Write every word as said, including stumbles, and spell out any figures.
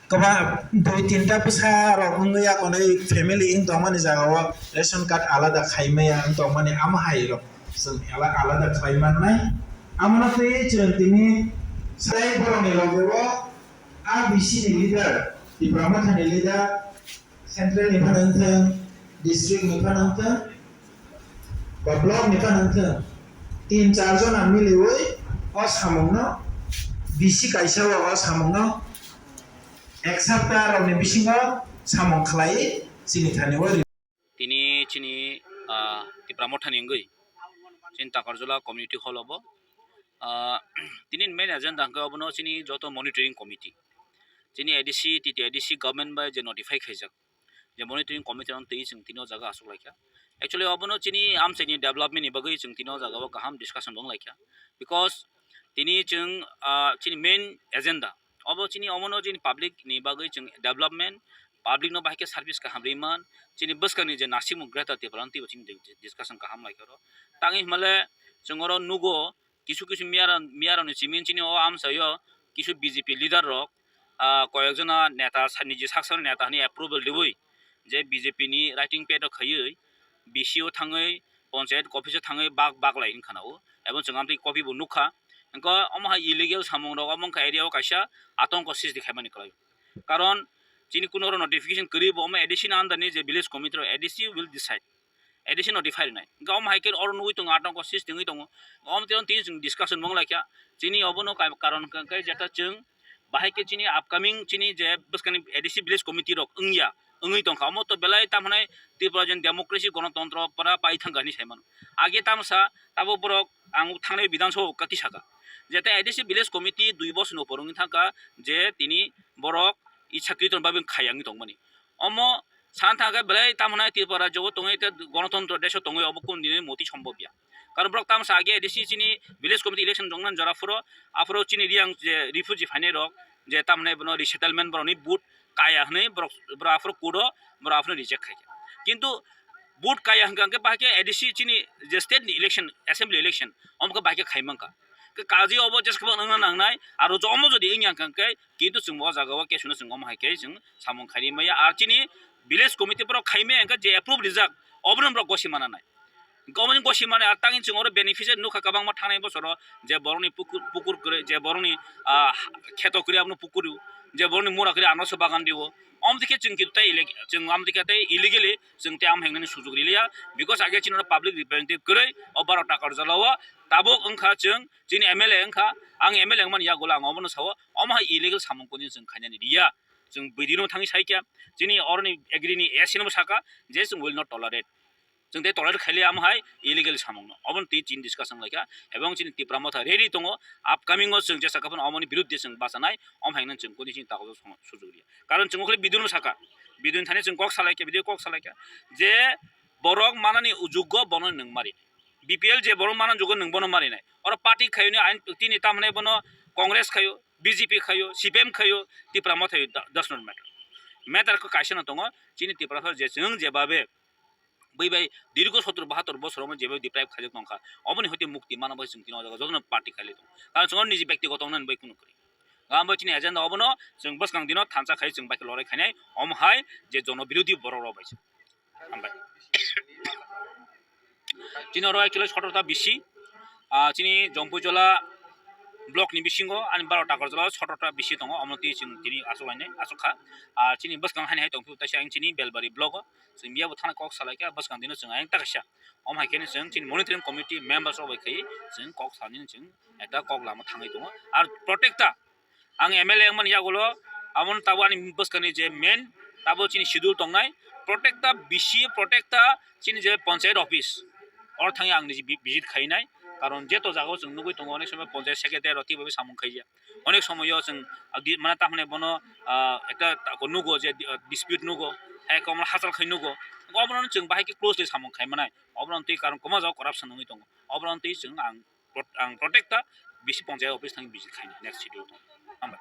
Kwbang dui tinta bwsa rok wngwi ya konwi family wng tongmani jagao ration card alada khaimaya wng tongmani amo hai rok chwng ala-, alada khlai mannai. Amono twi chwng tini sai borokni logeo a B C ni leader, Tipra Motha ni leader, central ni phano wngthwng, district ni phano wngthwng, ba block ni phano wngthwng, tin char jona miliwi o samungno, B C kaisa o, o samungno ek sapta rokni bisingo samung khlai chini thani o ri-, Tini chini, ah, Tipra Mothani wngwi chini Takarjala community hall o bo, ah, tini main agenda hwnkhe obono chini joto monitoring committee, chini A D C, T T A D C government bai je notify khaijak, je monitoring committee rok twi chwng tini o jaga achuk laikha. Actually, obono chini amchaini development ni bagwi chwng tini o jaga o kaham discussion bo wng laikha, because tini chwng, ah, chini main agenda obo chini, omono chini public ni bagwi chwng development, public no bahai khe service kaham rwi man, chini bwskangni je nasikmung Greater Tipraland twibo chini di-, discussion kaham laikha oro. Tangwi hwnmale chwng oro nugo, kisu kisu miyara-, miyarokni simi chini o amchaio kisu B J P leader rok, ah, koyekjona neta sa-, niji sak sakni neta hwnwi approval riwi je B J P ni writing pad o khaiwi B C o thangwi, panchayat office o thangwi bak bak lai wngkha na o, ebong chwng amtwi copy bo nukha. Wngkha omo hai illegal samung rok omo wngkha area o kaisa atongko srishti khaimani kwlai, karon chini kuno oro notification kwrwi bo omo A D C ni under ni je village committee rok, A D C will decide. A D C notify rwnai. Hwnkhe omo hai khe oro nugwi tongo, atongko srishti wngwi tongo. Omo twi tini chwng discussion bo wng laikha. Chini obono ka-, karon hwnkhe jeta chwng bahai khe chini upcoming chini je bwskangni A D C village committee rok wngya, wngwi tongkha. Omo to belai tamo hwnai Tripura je democracy, gonotontro pura pai thangkha hinwi sai mano. Age tamo sa tabuk borok ang thangnai Bidhan Sabha o kati saka. Jeta A D C village committee dui bosor ni upor wngwi thangkha je tini borok ichakriton bagwi khayangwi tongmani. Omo sana thangkhe belai tamo hwnai Tripura rajyo o tongwi tei gonotontro desh o tongwi obo kunu dini moti sombobya. Karon borok tamo sa age A D C chini village committee election tongnani jora phuru, aphuru chini Reang je refugee phainai rok je tamo hwnai bono resettlement borokni vote kaya hwnwi borok, borok aphuru court o borok aphuru reject khaikha. Kintu vote kaya hwnkha hwnkhe bahai khe A D C chini je state ni election, assembly election, omo khe bahai khe khai mankha. Khe kaji obo jesakhabo wngna nangnai, aro jo omo jodi wngya hwnkha hwnkhe kintu chwng bo o jaga o kesono chwng omo hai khe chwng samung khairi maya. Ar chini village committee borok khai maya hwnkhe je approve rijak, obono borok gosi mana nai. Omo ni gosi mani ar tangni chwng oro beneficiary nukha kwbangma thangnai bosoro je borokni pukur, pukur kwrwi, je borokni, ah, kheto kwrwi abono pukur rw, je borokni mura kwrwi ano se bagan rw. Omo dikhe chwng khe tei illeg-, chwng omo dikhe tei illegally chwng tei amo hingnani sujuk riliya, because age chini oro public representative kwrwi o baro Takarjala o tabuk wngkha chwng chini M L A wngkha, ang M L A wngmani yagulo ang obono sao, omo hai illegal samung kunu chwng khainani riya, chwng bwdino thangwi saikha, chini oroni agri ni A C no saka je chwng will not tolerate. Chwng tei tolerate khailiya amo hai illegal samungno. Obono twi chini discussion laikha, ebong chini Tipra Motha ready tongo, upcoming o chwng jesa kaphano omoni biruddhe chwng bachanai, om haino chwng kuni chini takhuk sujuk riya. Karon chwng okhli bidunu saka, bidun thani chwng kok salaikha, bidun kok salaikha, je borok manani ujukgo bono nwng mari. B P L je borok manani ujukgo nwng bono marinai. Oro party khayoni ain tini tamhwnai bono Congress khayo, B J P khayo, C P M khayo, Tipra Motha khayo, da-, does not matter. Matter kho kaisa no tongo, chini Tipra Motha je chwng jebabe bui bai dirgo sottor bahattor bosor omo jebai deprive khaijak tongkha, oboni hoite mukti mana bai chwng tini o jaga jotono party khailai tongo. Karon chwng niji bektigoto wngnani bai kunu kwrwi. Gam bai chini agenda obono chwng bwskang dino thansa khai chwng bai khe lorai khainai, omo hai je jono birodhi borok rok bai se. Hambai. Chini oro actually sotorta bisi, ah, chini Jompuijola block ni bisingo ani baro Takarjala sotorta bisi tongo, omo twi chwng tini aswk lainai, aswk kha. Ah, chini bwskang haini hai tongphio taisa ang chini Belbari block o, chwng miyabo thana kok salaikha, bwskang dino chwng ayang ta kaisa. Omo hai khe chwng chini monitoring committee members rok bai khai chwng kok salnani chwng ekta kok lama thangwi tongo. Ar protecta ang M L A wngmani yagulo, aboni tabuk ani bwskangni je main tabuk chini schedule tongnai, protecta bisi, protecta chini je panchayat office, oro thangwi ang niji vi-, visit khainai. Karon jeto jagao chwng nugwi tongo, onek somoy panchayat secretary rok twibo samung khaiya. Onek somoyo chwng, ah, di-, mane tamhwnai bono, ah, ekta tako nugo je, ah, dispute nugo, hai komo hachal khai nugo. Obono chwng bahai khe closely samung khai manai. Obono twi karon kwma jaga corruption wngwi tongo. Obono twi chwng ang prot-, ang protecta bisi panchayat office thangwi visit khainai next schedule. Hambai.